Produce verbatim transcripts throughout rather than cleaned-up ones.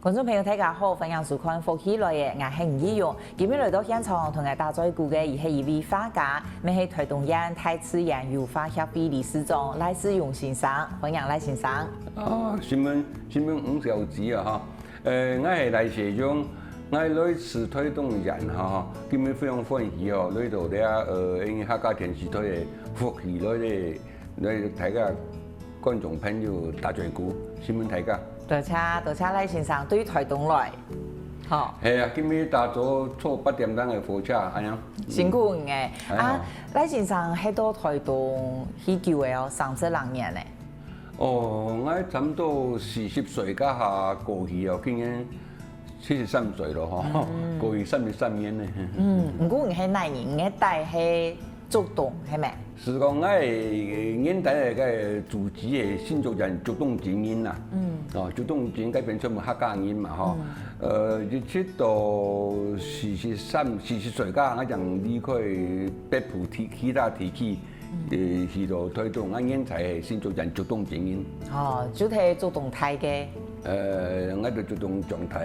觀眾朋友，大家好，歡迎收看《福氣來了》，𠊎係吳奕蓉。今日來到現場同𠊎打嘴鼓个，佢係一位畫家，乜係臺東縣大自然優化協會理事長賴世榮先生，歡迎賴先生。啊，承蒙，承蒙吳小姐啊哈。呃，𠊎係賴世榮，𠊎來自臺東縣哈，今日非常歡喜哦，來到這呃，因為客家電視台个福氣來了。 來大家觀眾朋友打嘴鼓，承蒙大家。多謝，多謝賴先生對臺東來。好。係啊，今日打早坐八點鐘个火車，恁樣。辛苦你誒。啊，賴先生係到臺東幾久了哦，三十零年了。哦，𠊎差不多四十歲該下過去哦，今年七十三歲了吼，過去三十三年了。嗯，毋過你係哪人？你个底係竹東，係無？係講𠊎个年代个祖籍係新竹縣竹東鎮人啦。嗯。哦，竹東鎮該片全部客家人嘛吼。呃，一直到四十三、四十歲該下，𠊎正離開北部地其他地區，呃，去到臺東，𠊎原在新竹縣竹東鎮人。哦，就係竹東大个。呃，𠊎就竹東長大，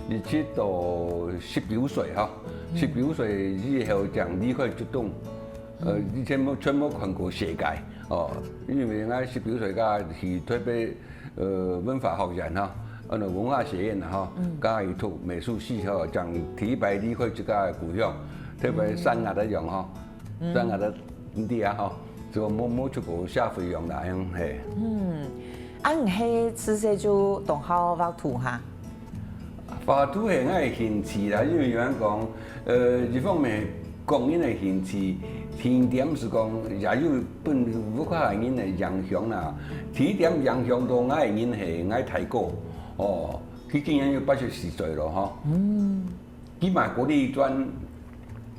一直到十九歲吼，十九歲以後正離開竹東。 呃，以前無，全無看過世界哦，因為𠊎十九歲該下去臺北，呃，文化學院哈，呃，文化學院哈，該下去讀美術系哈，正第一擺離開自家个故鄉，特別山岳个樣哈，山岳个地啊哈，就無，無出過社會樣啦，恁樣，嘿。嗯，啊，你係自細就當好畫圖哈？ 畫圖係𠊎个興趣啦，因為有人講，呃，一方面個人个興趣，第二點係講也有分屋下人个影響啦。第一點影響到𠊎个人係𠊎大哥，哦，佢今年有八十四歲了吼。嗯。佢嘛國立專，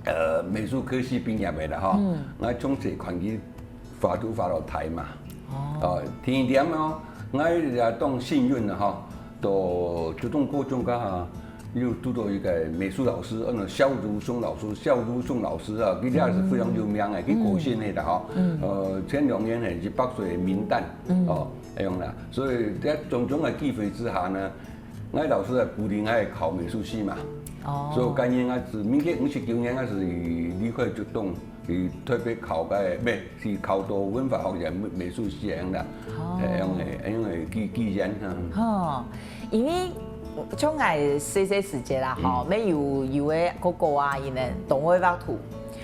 呃，美術科系畢業个啦吼。嗯。𠊎從細看佢畫圖畫到大嘛。哦。哦，第二點哦，𠊎也當幸運个吼， 到竹東高中該下，又堵到一個美術老師，嗯，蕭如松老師，蕭如松老師啊，佢也係非常有名个，佢過身个啦吼。呃，前兩年呢，一百歲个冥誕，哦，恁樣啦。所以在種種个機會之下呢，𠊎老師啊鼓勵𠊎考美術系嘛。哦。所以該年𠊎係，民國五十九年𠊎係離開竹東， 去特別考个，毋係，係考到文化學院美，美術系恁樣啦。哦。係，恁樣个，恁樣个機，機緣，嗯。吼，因為像𠊎細細時節啦，吼，嗯。乜有，有个哥哥啊，佢等當會畫圖。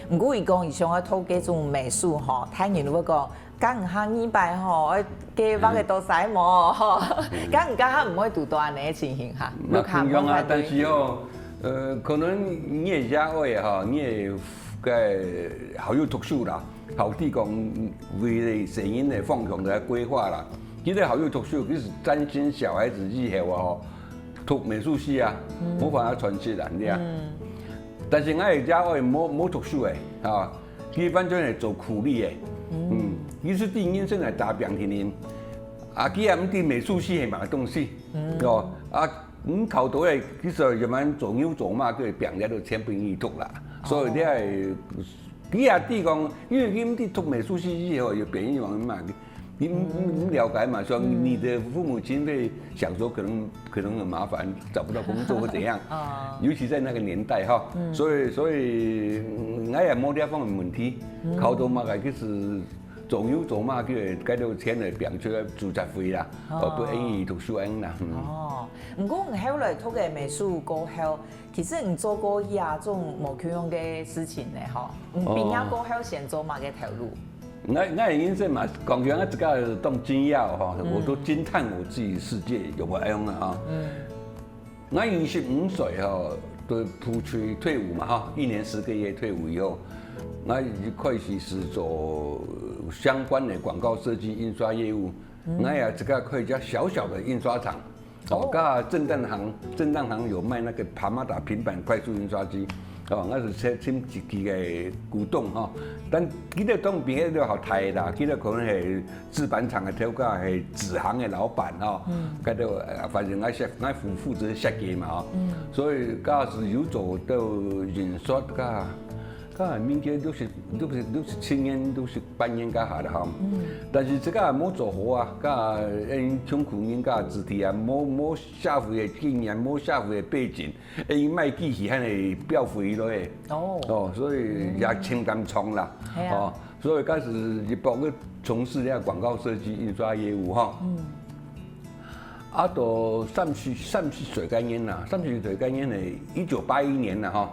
毋過佢講，佢想愛讀該種美術吼，大人會講，教你下二擺吼，愛該畫个多儕無吼，嗯。教你下下毋會堵到恁樣个情形哈。嘛，有看法無？共樣啊，但是吼，呃，可能你个爺哀吼，你个 个好有讀書啦，好提供未來細人个方向个規劃啦。其實好有讀書，其實擔心小孩子以後啊，吼，讀美術系啊，無辦法傳承人家。但是𠊎个爺哀無，無讀書个，啊，佢完全係做苦力个。嗯，佢係對人生來打拚个人。啊，佢也毋知美術系係麼个東西，哦，啊， 你考到个，其實也蠻做牛做馬，个拚了都全部你讀啦。所以你愛，佢也知講，因為佢毋知讀美術系以後有別人用嘛，你，你，你了解嘛，所以你的父母親會想說可能，可能很麻煩，找不到工作或怎樣。哦。尤其在那個年代哈，所以，所以，嗯，𠊎也無這方面問題，考到嘛个，其實 做牛做馬，佢个該兜錢來拚出來註冊費啦，哦，哦，不願意讀書恁啦。嗯。哦，毋過你後來讀个美術過後，其實你做過幾下種無共樣个事情呢，吼？你畢業過後先做麼个頭路？哦。𠊎，𠊎个人生嘛，講起來自家當驚訝吼，嗯。我都驚嘆我自己世界有無恁樣啊。嗯。 𠊎二十五歲吼，就出去退伍嘛吼，一年十個月退伍以後，𠊎就開始係做相關个廣告設計、印刷業務。𠊎也自家開一家小小个印刷廠，哦，哦。佮正旦行，正旦行有賣那個Panada平板快速印刷機，哦，𠊎係先，先一支个股東吼，但佢兜當邊个都好大个啦，佢兜可能係 製板廠个頭家，係紙行个老闆吼，嗯。該兜，呃，反正𠊎設，𠊎負，負責設計嘛吼。嗯。所以該時有做到印刷，佮，啊，民國六十、六十、六十七年、六十八年該下啦吼。嗯。但是這个無做好啊，該因窮苦人家子弟啊，無、無社會个經驗，無社會个背景，因賣機器還係標飛落去。哦。哦，所以也真艱苦啦。嗯。係啊。哦，所以開始一般个從事這廣告設計、印刷業務吼。嗯。 啊，到三十、三十歲該年啦，三十歲該年呢，一九八一年啦吼。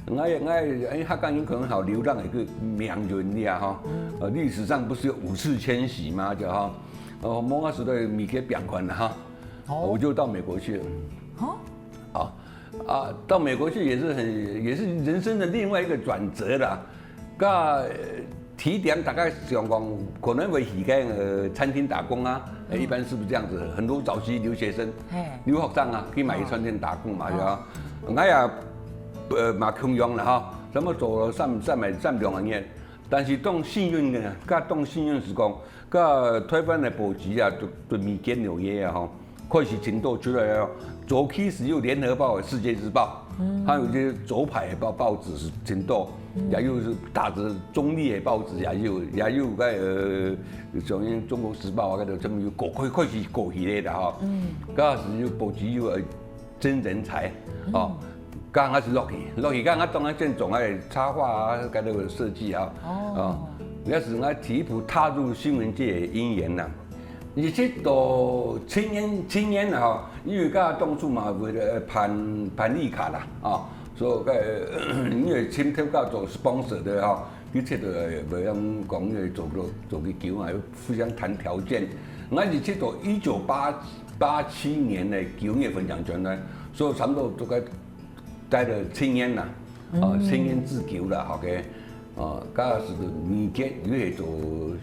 𠊎、𠊎，因為客家人可能好流浪一个名人呀吼。嗯。呃，歷史上不是有五次遷徙嗎？就吼，哦，某个時代米给表款了哈，哦。我就到美國去了。哦。啊，啊，到美国去也是很、也是人生的另外一个转折啦。 該，呃，起點大概想講，可能會去該，呃，餐廳打工啊，嗯。一般是不是這樣子？很多早期留學生、嘿。留學生啊，去買一餐廳打工嘛，哦。對吧？𠊎也，呃，嘛共樣啦哈，差不多做了三、三、三兩个月，但是當幸運个，該當幸運是講， 該台灣个報紙啊，對、對美國紐約啊吼，開始真多出來哦。早期時有聯合報、世界日報，嗯。還有一些左派个報、報紙是真多，嗯。也有是打著中立个報紙，也有、也有該，呃，像中國時報啊，該種全部有過、開、開始過去个啦吼。嗯。該時有報紙有，呃， 徵人才，哦，嗯。剛開始落去，落去，剛開始當然先做个插畫啊，該个設計啊，哦。哦，那是𠊎第一步踏入新聞界个姻緣呐。一直到青年、青年了哈，因為該當初嘛，為了辦、辦綠卡啦，啊，所以該，因為請頭家做sponsor个哈，一切都會恁講，因為做个、做个久嘛，互相談條件。𠊎一直到一九八 八七年个九月份正轉來，所以差不多都該待了七年啦，哦，嗯。七年之久了，OK，哦，該時候美國又係做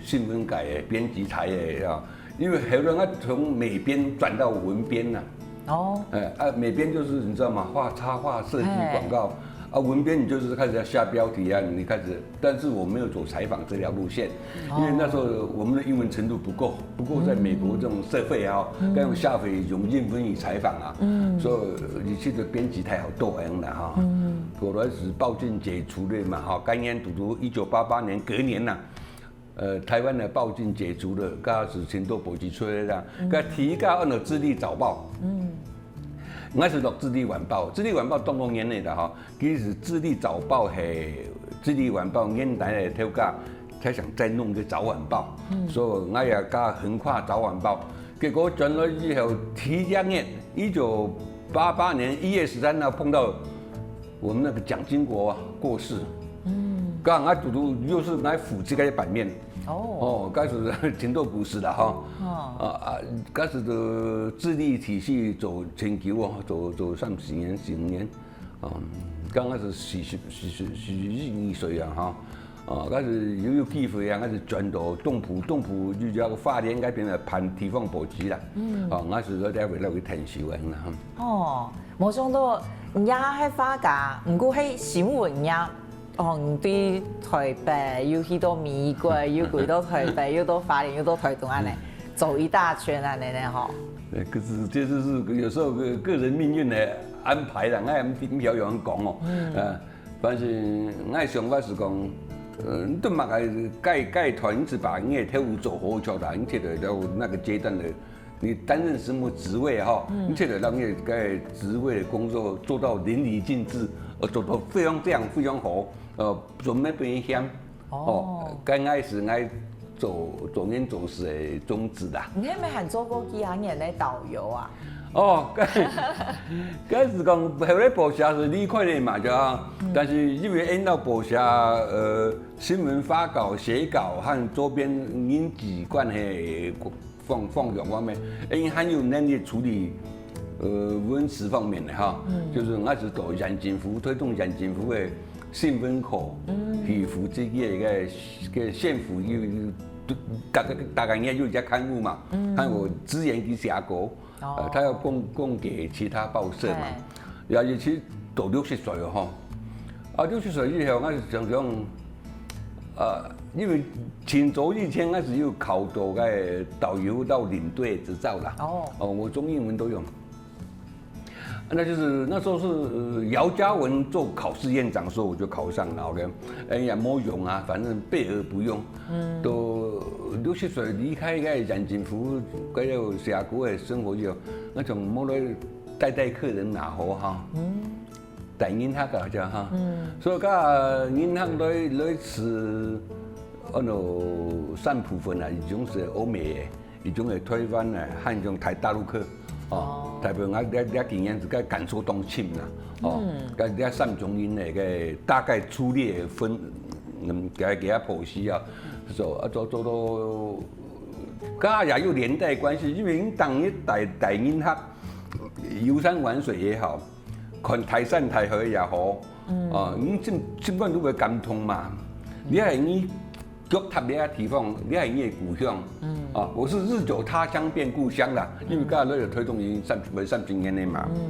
新聞界个編輯台个啊，因為後來𠊎從美編轉到文編啦。哦。哎，啊，美編就是你知道嗎？畫插畫、設計廣告，嘿。啊，文編你就是開始要下標題啊，你開始 但是我沒有走採訪這條路線，哦。因為那時候我們的英文程度不夠，不夠在美國這種社會啊，嗯。該用下回用英文去採訪啊，嗯。所以你去的編輯台好多人了哈。嗯。後來是報禁解除了嘛哈，該年堵堵一九八八年隔年呐，呃，台灣的報禁解除了，該時真多報紙出來了，嗯。該第一个安到《自立早報》。嗯。𠊎是落《自立晚報》，《自立晚報》當多年了哈， 其實《自立早報》係《自立晚報》原來个頭家，佢想再弄个早晚報，嗯。所以𠊎也加橫跨早晚報。結果轉來以後，第一年，一九八八年一月十三號碰到我們那個蔣經國過世，嗯。剛好堵堵又係𠊎負責个版面，哦。哦，該時真多故事了哈。哦。啊，啊，該時个自立體系做研究哦，做，做三四年、四五年。 嗯，剛開始四十、四十、四十二歲啊，哈，啊，但是又有機會啊，還是轉到東部，東部就叫花蓮該片个辦地方報紙啦。嗯。啊，𠊎係在該位來去𢯭手个，嗯。哦，無想到你也係畫家，毋過係新聞業，哦，你對台北，又去到美國，又回到台北，又到花蓮，又到台東恁呢，嗯。走一大圈恁呢呢，吼。呃，可是這就是有時候個，個人命運的 安排啦，𠊎也毋曉樣講哦。嗯。呃，反正𠊎想法係講，呃，你都嘛該該該團，你只把你个頭路做好就好啦，你切得到那個階段的，你擔任什麼職位哈，嗯。你切得讓你个職位的工作做到淋漓盡致，呃，做到非常非常非常好，呃，做乜分人嫌。 哦。哦，該𠊎係𠊎做，做人做事个宗旨啦。你係毋係還做過幾下年个導遊啊？哦，該，該係講，後來報社係離開了嘛，對吧？嗯。但是因為𫣆到報社，呃，新聞發稿、寫稿和周邊人際關係 方，方向方面，因為還有能力處理，呃，文字方面的哈，嗯。就是𠊎係做縣政府，推動縣政府的新聞課，嗯。去負責一個，一個縣府有，有，大概，大概應該有一家刊物嘛，嗯。還有資源去寫稿，哦。呃，他要供，供給其他報社嘛。嘿。 也一直到六十歲哦，吼。啊，六十歲以後，𠊎係想想，呃，因為盡早以前，𠊎係有考到个導遊到領隊執照啦。哦。哦，我中英文都有。那就是那時候是，呃，姚嘉文做考試院長的時候，我就考上了，OK，哎呀，没用啊，反正備而不用。嗯。都六七歲離開該縣政府，該个社區个生活以後，那種無來帶帶客人哪好哈。嗯。帶人客啊，這樣哈。嗯。所以佮人客來，來吃，哦，那三部分啊，一種是歐美的， 一種个台灣个，還有一種大陸客，哦，哦。大部分啊，這，這經驗是个感受當深啦，哦，嗯。這，這三種人个，个大概粗略分，嗯，給，給他剖析啊，所以啊，做，做到，佮也有連帶關係，因為你當你帶，帶人客遊山玩水也好，看大山大海也好，嗯。啊，你心，心肝都會感動嘛。你看你 腳踏這个地方，這係你个故鄉。嗯。啊，我是日久他鄉變故鄉啦，因為剛才有推動已經三，三十年了嘛。嗯。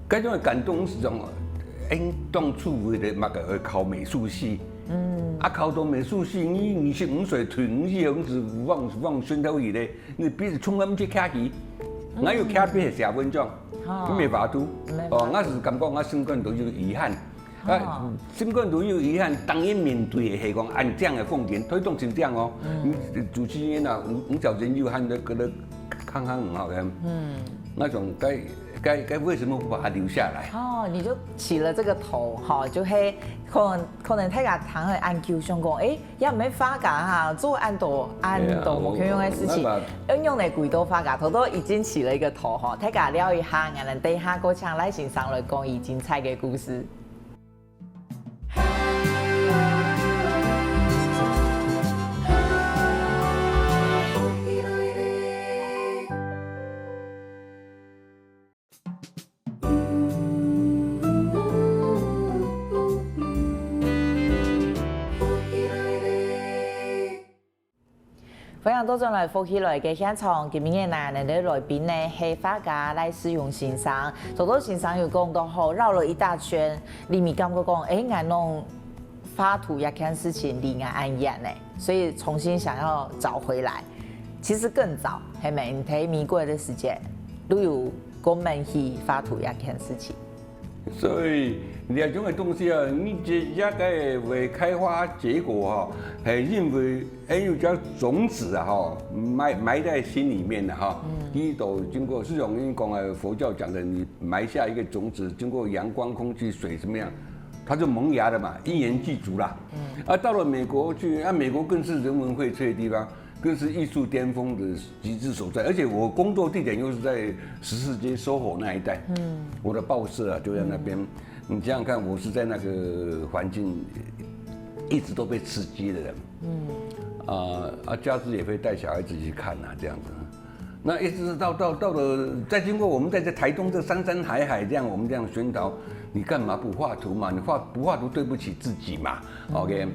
該種个感動是種，哎，當初為了麼个會考美術系？嗯。啊，考到美術系，你二十五歲退伍以後，你是往，往前頭去咧，你比如從來毋識徛棋，哪有徛棋係寫文章？哦。你沒法度。沒法度。哦，我是感覺我心肝都有遺憾。 啊，哦。心肝都有遺憾，當然面對的係講恁靚个風景，推動成這樣哦。嗯。你主持人啊，吳，吳小jenn又喊那個，那康康很好看。嗯。那種該，該，該為什麼不把它留下來？哦，你就起了這個頭哈，就係可能，可能大家聽了恁久，想講，誒，也毋係畫家哈，做恁多，恁多無共樣个事情，對啊，我，我，那把，應用了幾多畫家，頭頭已經起了一個頭哈，大家尞一下，𠊎等等一下過請賴先生來講佢精彩个故事。 歡迎倒轉來福氣來个現場，今晡日𠊎等个來賓呢係畫家賴世榮先生。頭頭先生有講到吼，繞了一大圈，你咪感覺講，誒，𠊎攏畫圖這件事情離𠊎恁遠呢，所以重新想要找回來。其實更早，係無？你在美國个時節，都有過愐去畫圖這件事情。 所以這種个東西啊，你這，這个會開花結果哈，係因為，誒，有隻種子啊，哈，埋，埋在心裡面的哈。嗯。你都經過，是用你講的佛教講的，你埋下一個種子，經過陽光、空氣、水怎麼樣，它就萌芽的嘛，一年具足啦。嗯。啊，到了美國去，啊，美國更是人文薈萃的地方， 更是藝術巔峰的極致所在。而且我工作地點又是在十四街SOHO那一帶，嗯。我的報社啊就在那邊。嗯。你想想看，我是在那個環境一直都被刺激的人，嗯。啊，啊，假日也會帶小孩子去看啊，這樣子。那一直到，到，到了，再經過我們在這台東這山山海海這樣，我們這樣宣導，你幹嘛不畫圖嘛？你畫，不畫圖對不起自己嘛。 OK，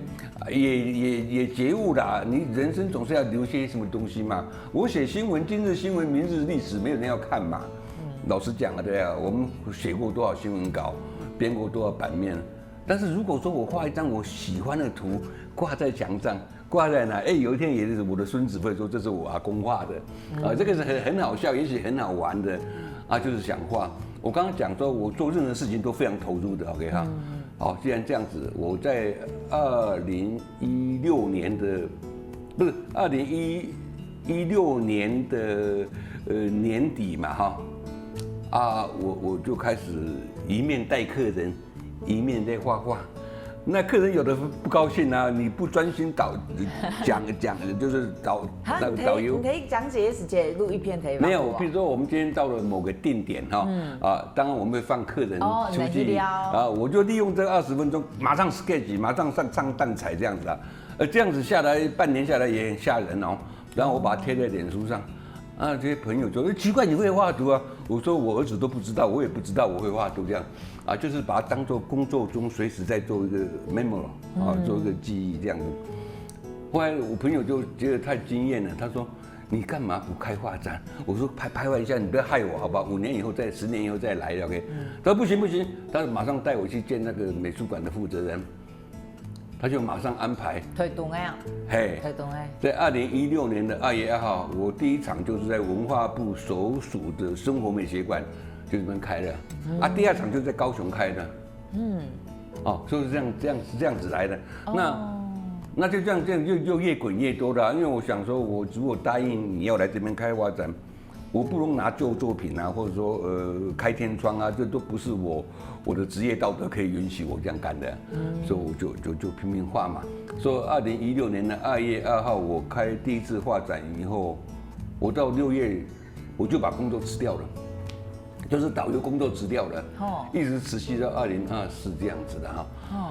也，也，也覺悟啦，你人生總是要留些什麼東西嘛。我寫新聞，今日新聞，明日歷史，沒有人要看嘛。嗯。老實講啊，對啊，我們寫過多少新聞稿，編過多少版面，但是如果說我畫一張我喜歡的圖掛在牆上，掛在那，誒，有一天也是我的孫子會說這是我阿公畫的，啊，這個是很，很好笑，也許很好玩的，啊，就是想畫。我剛剛講說我做任何事情都非常投入的，OK哈。嗯。好，既然這樣子，我在二零一六年的，不是，二零一六年的，呃，年底嘛，哈，啊，我，我就開始一面帶客人，一面在畫畫。那客人有的不高興啊，你不專心導，講，講，就是導，哈，那個導遊。你可以，你可以講解一下，錄一片可以嗎？沒有，比如說我們今天到了某個定點哈，嗯。啊，當然我們會放客人哦，出去，你們去聊。啊，我就利用這二十分鐘，馬上 sketch，馬上上，上蛋彩這樣子啊。呃，這樣子下來，半年下來也很嚇人哦。然後我把它貼在臉書上，啊，這些朋友就說：「奇怪，你會畫圖啊？」我說：「我兒子都不知道，我也不知道我會畫圖。」這樣啊，就是把它當作工作中隨時在做一個 memo 啊，嗯。做一個記憶這樣子。後來我朋友就覺得太驚豔了，他說：「你幹嘛不開畫展？」我說：「拍，拍畫一下，你不要害我好不好？五年以後再，十年以後再來，OK？」嗯。他說：「不行，不行。」他馬上帶我去見那個美術館的負責人，他就馬上安排。推動的啊。嘿。推動的。在二零一六年的二月二號，我第一場就是在文化部所屬的生活美學館就这边开了。啊，第二场就在高雄开的。嗯，哦，就是这样这样这样子来的。那那就这样这样就就越滚越多了，因为我想说，我如果答应你要来这边开画展，我不能拿旧作品啊，或者说呃开天窗啊，这都不是我我的职业道德可以允许我这样干的，所以我就就就拼命画嘛。所以二零一六年的二月二号，我开第一次画展以后，我到六月我就把工作辞掉了，就是导游工作辞掉了，哦，一直持续到二零二四这样子的哈。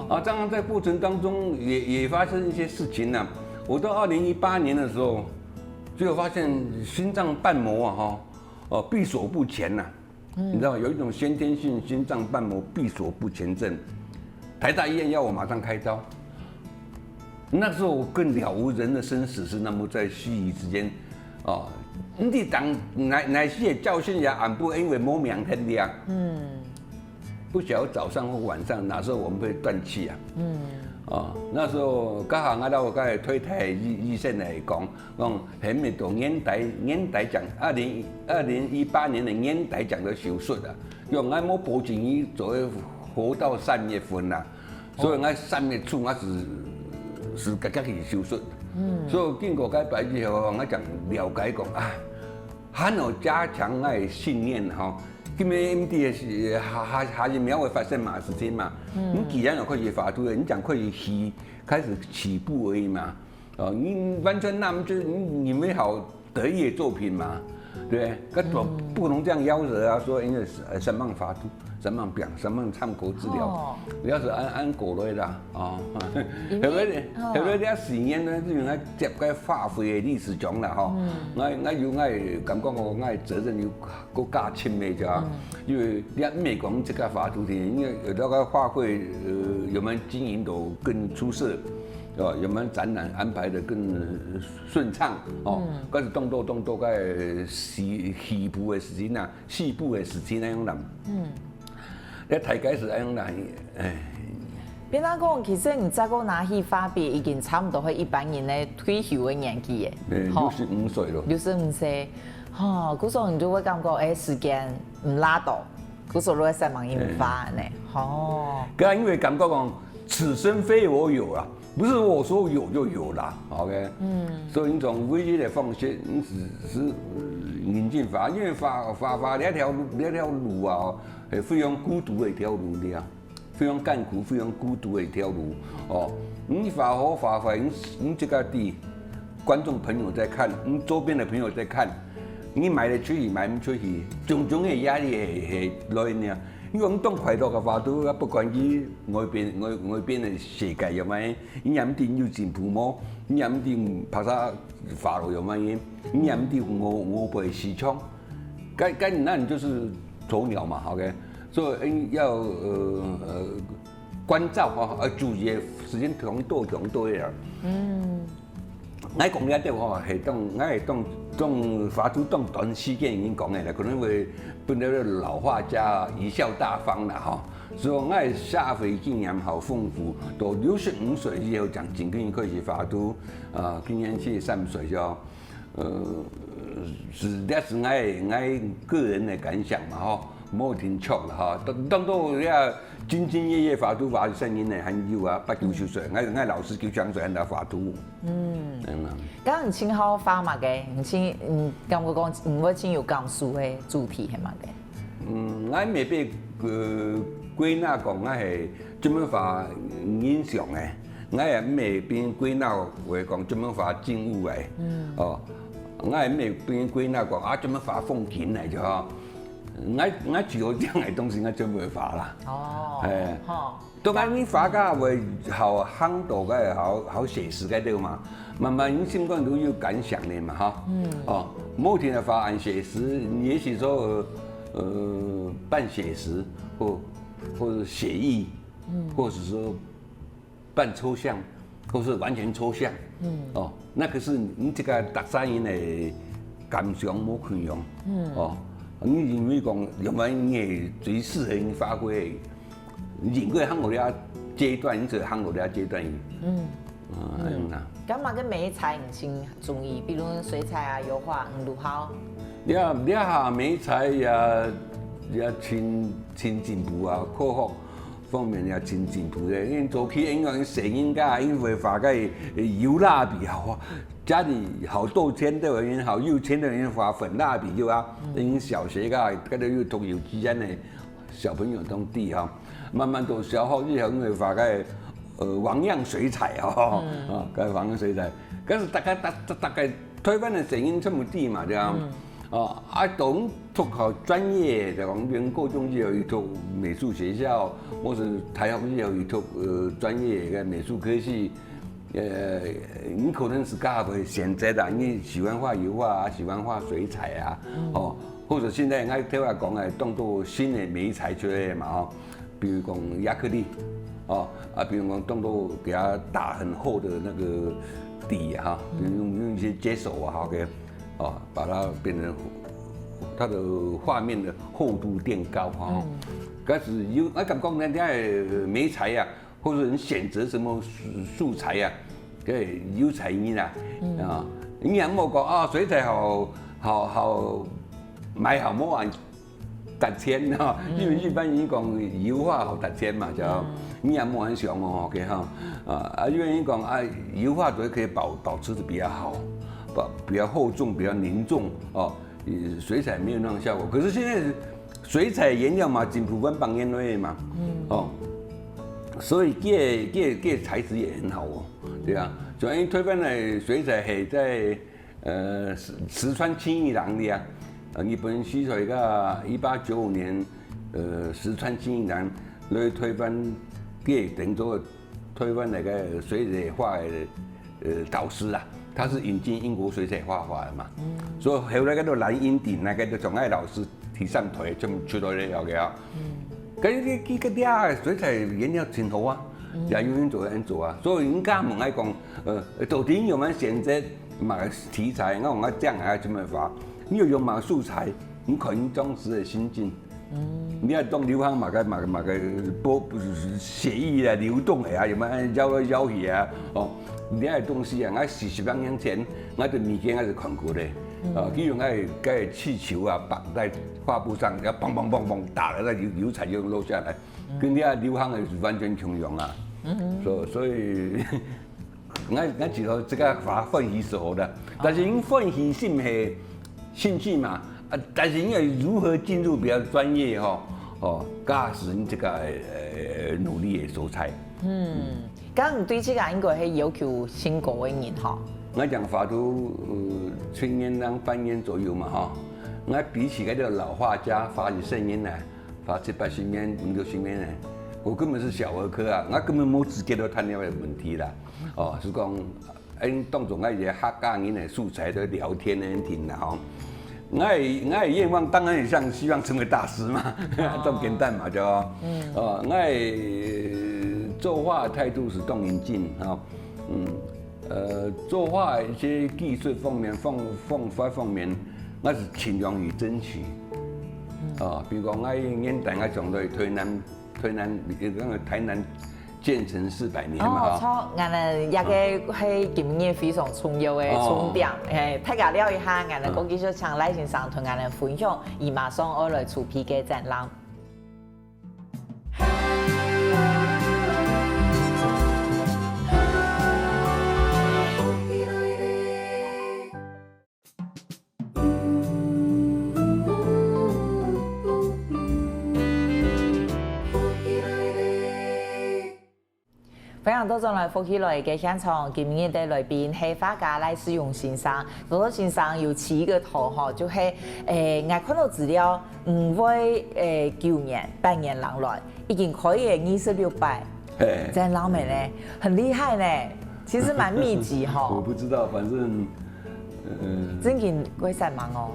哦，啊，当然在过程当中也也发生一些事情呢。我到二零一八年的时候，就发现心脏瓣膜啊哈，哦，闭锁不全呐。你知道有一种先天性心脏瓣膜闭锁不全症，台大医院要我马上开刀。那时候我更了无人的生死是那么在须臾之间，哦，你当哪哪些教训也俺不因为没明天的啊，嗯，不晓得早上或晚上哪时候我们会断气啊，嗯，哦，那时候刚好俺到我刚才推太医医生来讲，讲很美多年代年代讲二零二零一八年的年代讲的手术啊，用俺没保证你做活到三月份啊。所以我三月初我是是刚刚去手术，所以经过个白日后，我讲了解讲啊，还要加强我的信念哈。今天 M D 是还还还是苗会发生嘛事情嘛，你既然有开始发出了，你讲开始起开始起步而已嘛，哦，你完全那么就是你你没好得意的作品嘛，对不对？那不不能这样夭折啊，说因为三棒发出。三棒病，三棒参考治疗，哦，要是安安过来啦，哦，因为后来呢，哦，后来这四年呢，因为我接个花费的理事长啦，吼，我我有我感觉我我的责任有够加深的，知道吧？因为你也毋係讲这个花都天，因为有那个花费，呃，有没有经营得更出色，哦，有没有展览安排得更顺畅，哦，但是动作动作个起起步的时间啊，起步的时间那种人。 你大概是恁樣啦，哎。變到講，其實你再過拿去畫筆，已經差不多係一般人个退休个年紀耶。六十五歲了。六十五歲，吼，故所你就會感覺，哎，時間毋罅到，故所就會使望人畫呢，吼。該因為感覺講，此生非我有啊。 不是我说有就有啦，OK？嗯，所以你从唯一的方式，你只是引进法，因为法法法这条路这条路啊，非常孤独的一条路，你啊，非常艱苦、非常孤独的一条路哦。你法好法坏，你你这个地，观众朋友在看，你周边的朋友在看，你卖得出去，卖不出去，种种的压力会会来呢。因为我们当快乐的话，都不管佢外边外外边的世界有没有。 你也毋知有進步無？你也毋知白沙花路有麼个？你也毋知外外背市場。該該那你就是鸵鳥嘛，OK？所以要呃呃關照哈，要注意時間長多長多一點。嗯。𠊎講這兜吼，係當𠊎係當當花都當短時間已經講个啦，可能會分到老畫家貽笑大方啦吼。 所以𠊎社會經驗好豐富，到六十五歲以後正正經開始畫圖，啊，今年七十三歲哦。呃，是這是𠊎𠊎個人的感想嘛吼，無定著啦吼。當當多這兢兢業業畫圖畫生人呢，還有啊，八九十歲，𠊎𠊎老師九十歲還在畫圖。嗯，嗯啊。剛剛你盡好畫麼个？你盡嗯，感覺講你會盡有感受的主題係麼个？ 嗯，𠊎毋會被呃歸納講𠊎係專門畫人像个，𠊎也毋會被歸納為講專門畫靜物个。嗯。哦，𠊎也毋會被歸納講啊專門畫風景个就好。𠊎𠊎只有這樣个東西，𠊎專門畫啦。哦，哎，吼。 當然，你畫家會好行到个好好寫實个對嘛，慢慢你心肝都有感想个嘛哈。嗯。哦，無定个畫恁寫實，也許說呃呃半寫實或或者寫意，嗯，或者說半抽象，或是完全抽象。嗯。哦，那可是你這個讀者人的感想無共樣。嗯。哦，你認為講有沒有你最適合你發揮的？ 人過行到這階段，你就行到這階段。嗯。啊，恁樣啦。該麼个媒材你盡中意？比如水彩啊、油畫，你如何？這這下媒材也也真真進步啊，科學方面也真進步个。因為早期因為細人家因為畫个油蠟筆啊，哇，家裡好多錢的人，好有錢的人畫粉蠟筆就啊，因為小學个，該个又讀幼稚園个小朋友都知哈，慢慢都小學以後因為畫个呃網樣水彩哦，啊，該網樣水彩，但是大概大大概台灣个細人全部知嘛，對啊。 哦，啊，當讀好專業，就講，比如高中就有一讀美術學校，或是大學就有一讀呃專業个美術科系，呃，你可能是較會選擇啊，你喜歡畫油畫啊，喜歡畫水彩啊，哦，或者現在𠊎頭下講个，當多新个媒材出來嘛，哦，比如講亞克力，哦，啊，比如講當多給它打很厚的那個底哈，比如用用一些接手啊，哈，給 哦，把它變成它的畫面的厚度變高哈。但是有，我感覺人家的媒材啊，或者你選擇什麼素素材啊，對，有才藝啦，啊，你也莫講啊，水彩好好好買好莫啊，值錢哈，因為一般人講油畫好值錢嘛，叫你也莫很想哦，OK哈，啊啊，因為人講啊，油畫都可以保保持的比較好，保比較厚重，比較凝重哦。 呃，水彩沒有那種效果。可是現在水彩原料嘛，進步萬百年了嘛，哦，所以這這這材質也很好哦，對啊。所以台灣个水彩還在呃石石川清一郎的啊，呃，日本時代个一八九五年，呃，石川清一郎來台灣，這等做台灣那個水彩畫的 呃導師啊，他是引進英國水彩畫畫的嘛，所以後來該个藍英鼎那個就從愛老師第三代全部出來了，OK啊。跟這這个這水彩原料真好啊，也有人做人做啊，所以人家問愛講，呃，到底有沒有選擇麼个題材？我講啊，這樣還怎麼畫？你有用麼个素材？你看你當時的心境。 你愛當流行麼个麼个麼个波血液啊流動个啊，有無搖來搖去啊？哦，你愛東西啊，𠊎四十零年前，𠊎對物件𠊎是看過个，啊，比如𠊎个氣球啊，綁在畫布上，要砰砰砰砰打了，那油油彩就落下來，跟你愛流行的是完全共樣啊。所所以 𠊎𠊎知道這個畫歡喜是好的，但是你歡喜心係興趣嘛，啊，但是你要如何進入比較專業吼，哦，該係你這個呃努力的所在。嗯，該你對這個應該係要求真高个人吼。𠊎講畫都呃七年到半年左右嘛吼，𠊎比起該個老畫家畫一生年呢，畫七八十年、五六十年呢，我根本是小兒科啊，𠊎根本無資格來談這個問題啦。 哦，係講，𠊎當作𠊎一個客家人个素材在聊天个人聽啦吼。𠊎个𠊎个願望當然也像希望成為大師嘛，當簡單嘛，對吧？哦，𠊎个作畫態度係當認真吼，嗯，呃，作畫一些技術方面、方方法方面，𠊎係盡量去爭取。啊，比如講，𠊎个年代𠊎上到台南，台南，呃，台南 建成四百年嘛，哦，吼。著，𠊎等這個係今日非常重要个重點，哦。係，大家尞一下，𠊎等過繼續請賴先生同𠊎等分享，佢馬上愛來出品个展覽。 歡迎倒轉來福氣來个現場，今日个來賓係畫家賴世榮先生。多多先生有起一個頭吼，就係，誒，𠊎看到資料，五月，誒，九年，半年零來，已經開業二十六擺，嘿。展覽了呢，很厲害呢，其實蠻密集吼。我不知道，反正，呃，正經會煞猛哦。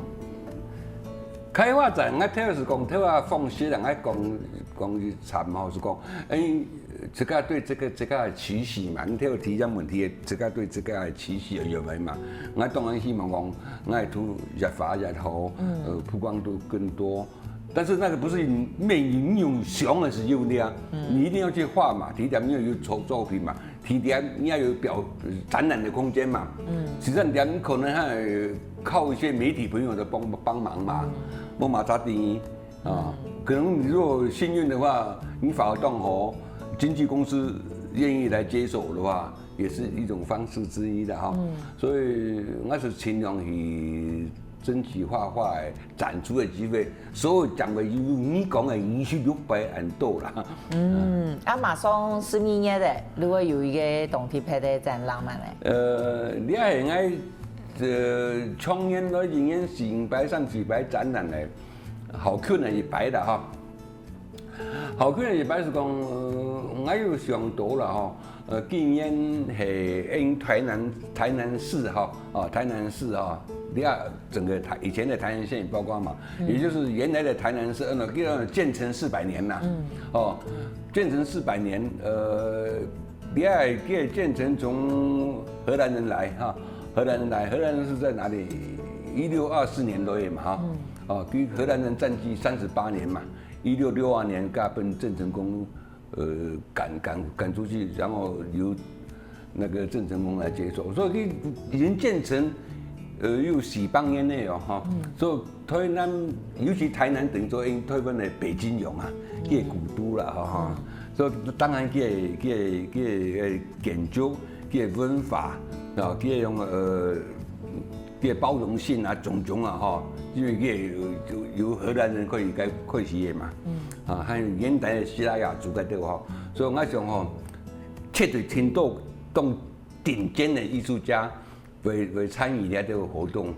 開畫展，𠊎頭下係講，頭下訪談人，𠊎講講一站吼，係講，誒，自家對這個自家个期許嘛，你頭下提這問題，自家對自家个期許有無嘛？𠊎當然希望講，𠊎圖越畫越好，呃，曝光度更多。但是那個不是你你用想的時候那樣，你一定要去畫嘛，提點你有作作品嘛， 提點你也有表展覽的空間嘛。嗯。實際上，你可能還靠一些媒體朋友的幫幫忙嘛。無嘛，早點，啊，可能你如果幸运的话，你发挥当好，经纪公司愿意来接手的话，也是一种方式之一的哈。所以我是尽量去争取画画的展出的机会，所有讲的有你讲的二十六百很多啦。嗯，啊，马上十二月的，如果有一个当特别的展览嘛呢？呃，你也应该，呃，从年来一年四百、三四百展览呢，好看的一百的哈。好看的一百是讲，呃，我有想到了哈，呃，今年系因台南台南市哈，哦，台南市哈，你看整个台以前的台南县也包括嘛，也就是原来的台南市，呃，叫建成四百年呐，哦，建成四百年，呃，你看这建成从荷兰人来哈，荷兰人来，荷兰人是在哪里？一六二四年落去嘛哈，哦，跟荷兰人占据三十八年嘛，一六六二年甲本郑成功，呃，赶赶赶出去，然后由那个郑成功来接手，所以已经建成，呃，有四百年了哦哈，所以台南，尤其台南等于说，因为台湾的北京勇啊，个古都了哈哈，所以当然个个个建筑、个文化啊，个用呃。个包容性啊，种种啊，哈，因为个有有有荷兰人可以该开始个嘛，啊，还有现代的西班牙族个对哈，所以我想吼，绝对听到当顶尖的艺术家会会参与了这个活动。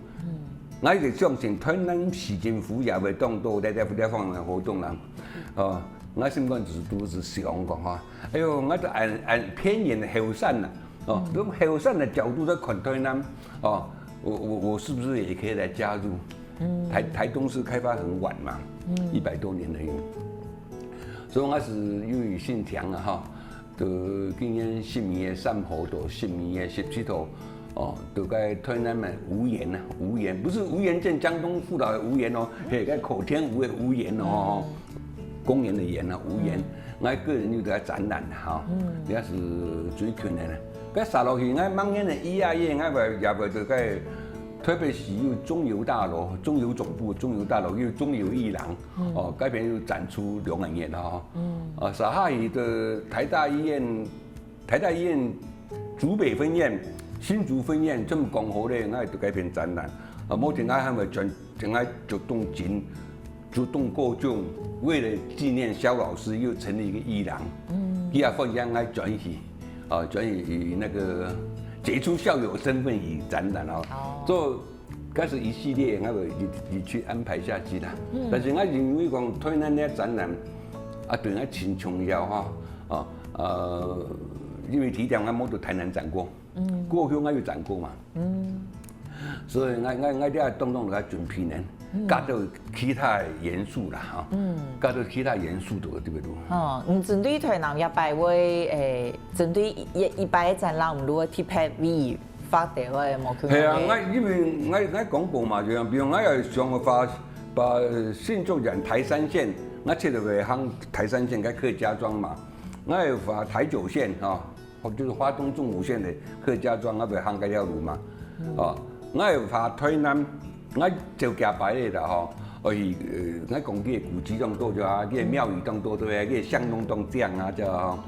我也相信台南市政府也会当多在这这方面的活动啦。哦，我心肝只都是想讲哈，哎呦，我都按按偏远的后山呐，哦，用后山的角度在看台南，哦，我我我是不是也可以来加入？台台东是开发很晚嘛，一百多年而已，所以我是有兴趣啊哈。就今年十二月三号到十二月十七号，哦，就在台南的无盐啊，无盐不是无盐见江东父老的无盐哦，嘿，在口天吴的无盐哦，公园的园啊，无盐。我个人有个展览哈，也是最近的呢。该啥落去，我明年的一月，我也也会就在台北市有中油大楼、中油总部、中油大楼有中油艺廊，哦，该边有展出两个月了哈。啊，啥下去的台大医院，台大医院竹北分院、新竹分院，这么讲好嘞，我也在该边展览。啊，目前我还没转，正在主动进，主动过境，为了纪念萧老师，又成立一个艺廊。嗯，也分享我转去，啊，转去以那个杰出校友身份以展览哦。哦，做 该是一系列，我有你你去安排下去啦。但是我认为讲台南的展览，啊，对我真重要哈，啊，呃，因为第一点我没到台南展过，嗯，过去我有展过嘛，嗯，所以我我我这动动来准备呢，加到其他元素啦哈，嗯，加到其他元素的对不对？哦，你针对台南一百位，诶，针对一一百个展览，我们如果特别为 发地个無可能。係啊，我因為我我講過嘛，就像比如我有想法把新竹縣台三線，我切到會行台三線个客家庄嘛，我有發台九線哈，就是花東縱谷線的客家庄，我會行該條路嘛，哦，我有發台南，我就加擺咧啦吼，而且呃，我講个古蹟當多就啊，个廟宇當多對啊，个香爐當靚啊，就啊，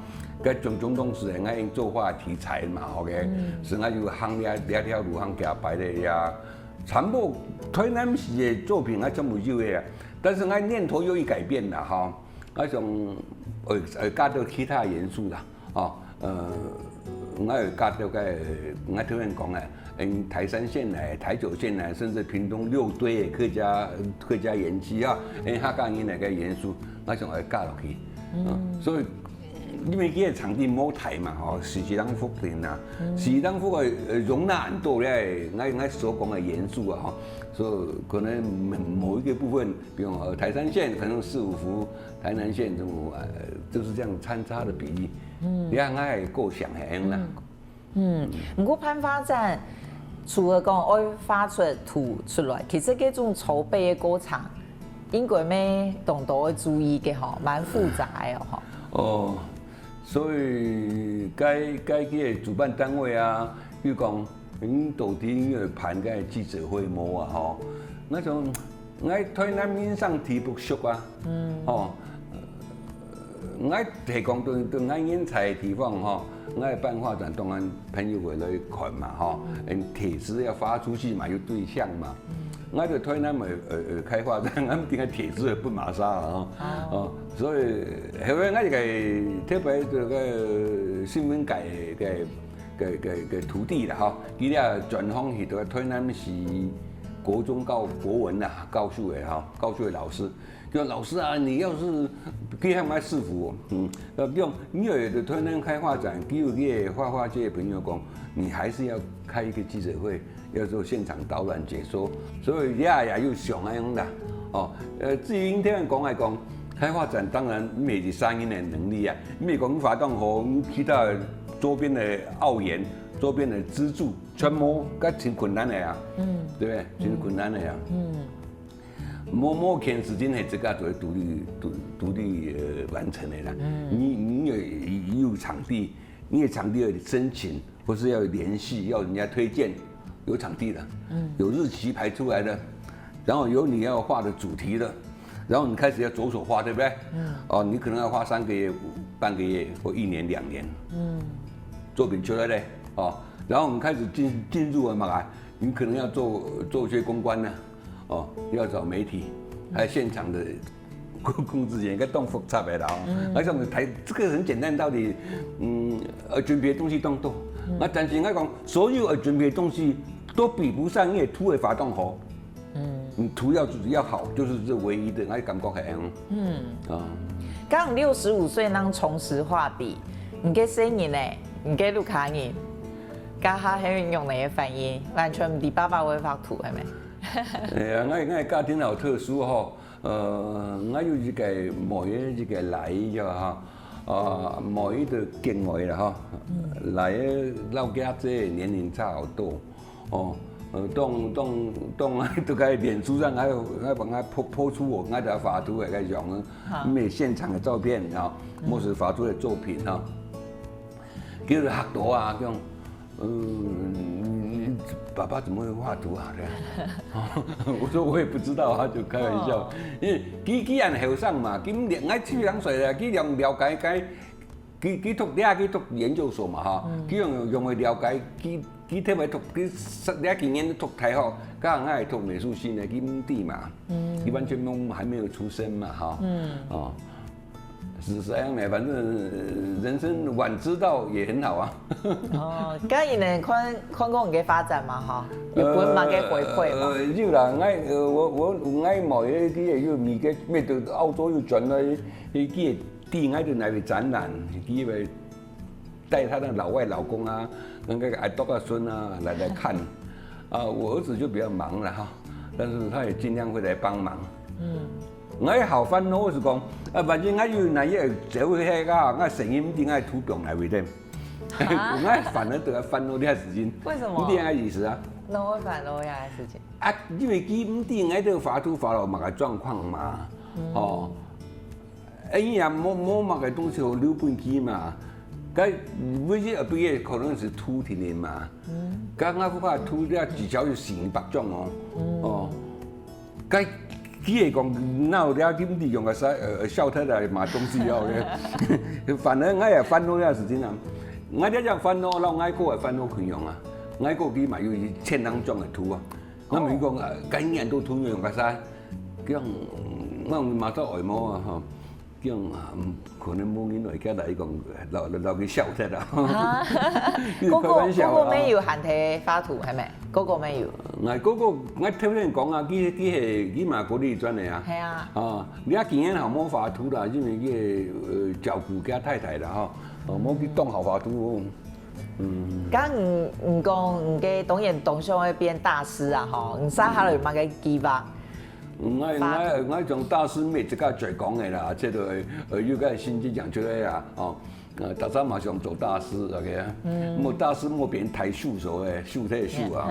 該種種東西，我用做畫題材嘛，OK，所以我就行這這條路行加擺咧呀。 全部台南市的作品，我全部有个啊。但是我念头又一改变了哈，我想，呃，呃，加到其他元素啦，哦，呃，我有加到个，我頭先講个，嗯，台三線来、台九線来，甚至屏東六堆的客家客家園區啊，嗯，客家人來个元素，我想要加落去，嗯，所以 因為這个場地無大嘛，吼，四十零戶人啊，四十零戶个呃容納很多咧，𠊎𠊎所講个元素啊，吼，所以可能某某一个部分，比如呃台三線可能四五幅，台南線就呃就是這樣參差的比例，嗯，你看𠊎个構想係恁樣啦。 嗯，毋過辦畫展除了講愛畫出圖出來，其實這種籌備个過程應該乜當多愛注意个吼，蠻複雜个哦吼。哦，所以該該个主辦單位啊，比如講，你到底有辦个記者會無啊吼？那種 𠊎台南人生地不熟啊，嗯，吼，呃，𠊎提供對對𠊎人才个地方吼，𠊎辦畫展當然朋友會來看嘛吼，嗯，鐵枝要發出去嘛，有對象嘛。嗯，𠊎在台南會會會開畫展，𠊎毋定个鐵枝會分麼儕啊吼，哦，所以後尾𠊎一個特別這個新聞界个个个个徒弟啦吼，佢咧專訪去到台南市國中教國文啊教書个吼，教書个老師。 就老師啊，你要是，佢喊𠊎師傅，嗯，呃，用你有的台南開畫展，佢有个畫畫界个朋友講，你還是要開一個記者會，要做現場導覽解說，所以也也有想恁樣啦，哦，呃，至於今天講來講，開畫展當然毋係三人的能力啊，毋係講發動吼，其他周邊的奧園、周邊的支柱，全部該挺困難的啊，嗯，對不對？挺困難的啊，嗯。 無無件事情係自家做獨立獨獨立呃完成个啦。你你有有場地，你个場地要申請，或是要聯繫，要人家推薦，有場地的，有日期排出來的，然後有你要畫的主題的，然後你開始要着手畫，對不對？哦，你可能要畫三個月、半個月或一年、兩年，作品出來嘞，哦，然後我們開始進進入了嘛，你可能要做做一些公關呢， 哦，要找媒體，還有現場的控制人員，該當複雜个啦。哦，嗯，我想台這個很簡單道理，嗯，呃，準備的東西當多。嗯，那但是應該講，所有要準備的東西都比不上你个圖个發動好。嗯，你圖要要好，就是這唯一的，我感覺還，嗯，啊，剛六十五歲能重拾畫筆，你个細人呢？你个屋下人，家下還有用你个反應，完全毋知爸爸會畫圖，係咪？ 哎呀，𠊎𠊎家庭好特殊吼，呃，𠊎有一個妹仔，一個倈仔哈，啊，妹仔就結外啦哈，倈仔摎厥姐年齡差好多，哦，呃，當當當都在臉書上還有還幫𠊎po po出𠊎个畫圖个該種，乜現場个照片啊，乜係畫圖个作品哈，叫做嚇到啊，講。 嗯，爸爸怎麼會畫圖啊？這樣，我說我也不知道啊，就開玩笑。因為佢佢還後生嘛，佢兩，𠊎七十歲了，佢了了解該，佢佢讀這，佢讀研究所嘛哈，佢用用會了解，佢佢特別讀，佢這幾年讀大學，剛好𠊎讀美術系呢，佢毋知嘛，佢完全都還沒有出生嘛哈，哦。 是這樣的，反正人生晚知道也很好啊。哦，該你呢？看看過你个發展嘛，哈，有分麼个回饋嘛？呃，有啦，𠊎呃，我我𠊎妹仔佢也有美國，美國澳洲又轉來，佢佢也帶𠊎去那邊展覽，佢會帶他的老外老公啊，跟那個阿伯阿孫啊來來看。啊，我兒子就比較忙了哈，但是他也盡量會來幫忙。嗯。 𠊎好煩惱係講，啊，反正𠊎有哪一日走去該个，𠊎聲音毋知𠊎圖放哪位咧。𠊎反而都要煩惱這事情。為什麼？你知𠊎意思啊？哪會煩惱這事情？啊，因為佢毋知𠊎這畫圖畫到麼个狀況嘛，哦，哎呀，無無麼个東西好留分佢嘛，該唯一後背个可能係圖定定嘛，該𠊎畫圖這至少有四五百種哦，哦。 該佢會講，哪有了，你毋知用个啥，呃，笑太太買東西要咧。反而𠊎也煩惱這事情啊。𠊎這樣煩惱，摎𠊎哥也煩惱共樣啊。𠊎哥佢嘛有一千零張个圖啊。𠊎問佢講，啊，該恁多圖用个啥？佢講，嗯，𠊎講嘛做外模啊，吼。 這樣啊，嗯，可能無人會記得，佢講，摎摎摎佢笑忒啊。啊，你開玩笑啊。哥哥哥哥乜有閒去畫圖，係無？哥哥乜有。𠊎哥哥，𠊎頭先講啊，佢佢係佢嘛國立專的啊。係啊。啊，你啊今年好無畫圖啦，因為佢呃照顧佢太太啦吼，哦，無去當好畫圖哦。嗯。該你你講你个當然當想愛變大師啊吼，你接下來有麼个計劃？ 𠊎𠊎𠊎從大師乜自家嘴講个啦，這個呃有個心機講出來啊，哦，呃，大家嘛想做大師，OK啊？嗯。莫大師莫別人抬手手个，手忒手啊。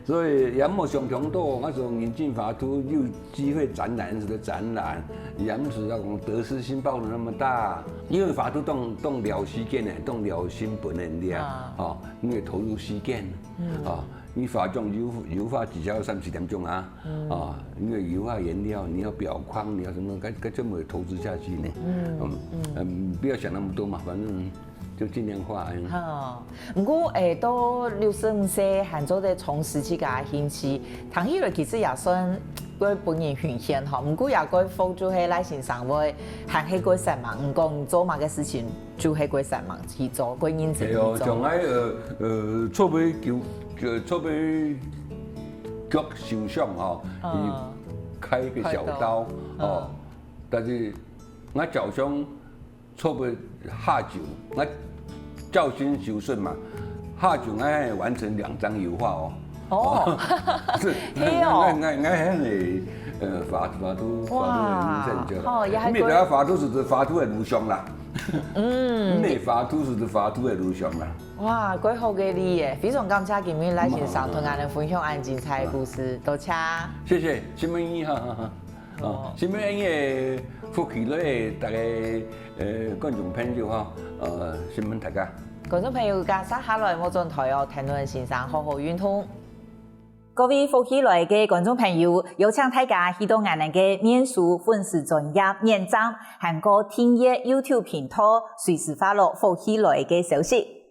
所以也莫想太多，𠊎想認真畫圖，有機會展覽就展覽，也毋係講得失心抱得那麼大，因為畫圖當當了時間个，當了成本个，你知啊？啊。哦，你愛投入時間，嗯。哦，你化妝油油畫至少要三四點鐘啊，啊，因為油畫原料，你要表框，你要什麼，該該全部投資下去呢。嗯嗯，不要想那麼多嘛，反正就盡量畫。好，毋過誒，到六十五歲還做得從事自家興趣，聽起來其實也算會分人欣羨吼。毋過也會服就係賴先生會還係會煞猛，毋管做麼个事情。 就係會煞猛去做，會認真去做。係哦，像𠊎呃呃，做尾腳，做尾腳受傷吼，嗯，開一個小刀哦，但是𠊎腳傷做尾下晝，𠊎照新手術嘛，下晝𠊎還完成兩張油畫哦。 哦，係哦，𠊎𠊎𠊎還會呃畫畫圖畫圖很認真，哦，也還，你每個畫圖係畫圖的路上啦，嗯，你畫圖係畫圖的路上啦。哇，蓋好个你耶！非常感謝今日賴先生同𠊎等分享恁精彩个故事，多謝。謝謝，新聞一哈哈哈。哦，新聞一个福氣來个大家呃觀眾朋友哈，呃，新聞大家。 觀眾朋友，大家下來莫轉台哦，聽先生好好運動。各位福氣來个觀眾朋友，邀請大家去到𠊎等个面書粉絲專頁點讚，還過訂閱YouTube頻道，隨時follow福氣來个消息。